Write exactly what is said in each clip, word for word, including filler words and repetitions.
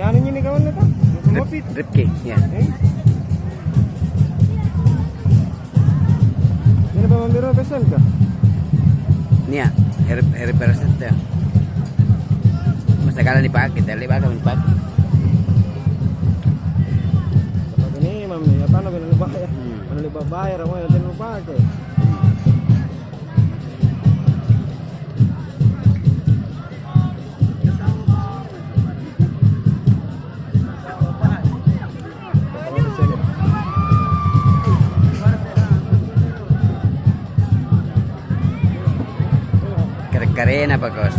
Anu ini kawanna to? Rip-, ngopi. Ripki, ya. Eh? Ini Bang Mambiro pesan kah? Nia, heri, heri pesan ya. Masa kala nipake, tali bakal nipake. Seperti ini, Mam, nih, apa namanya, lupa ya? Hmm. Mana lupa bayar, apa yang lupa ke? Kare-karena, Pak Kos.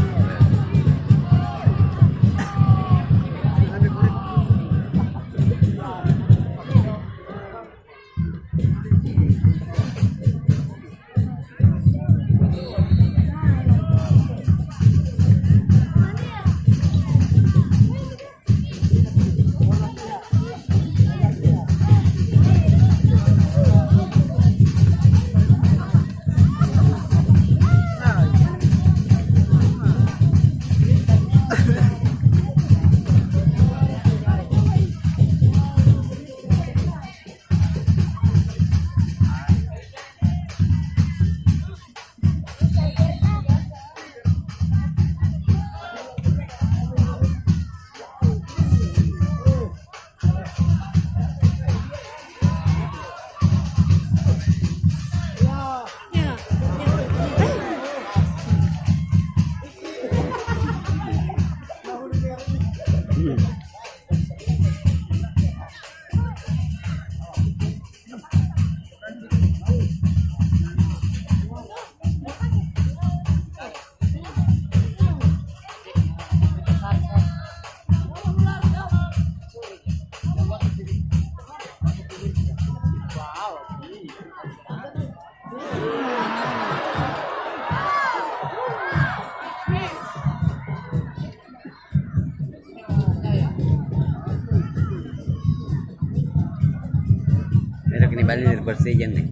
Ero' kini bali dari Persija nih.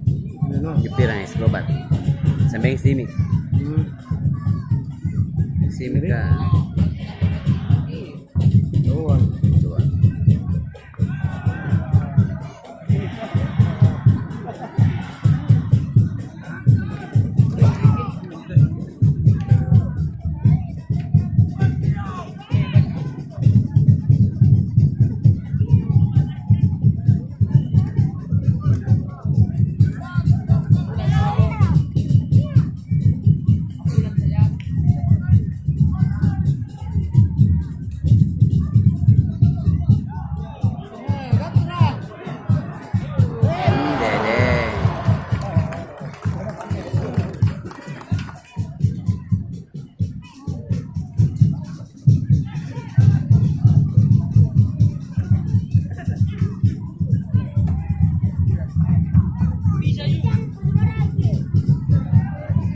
Iya, no. Jepirang Escobar. Sampai sini. Hmm. Sini ka.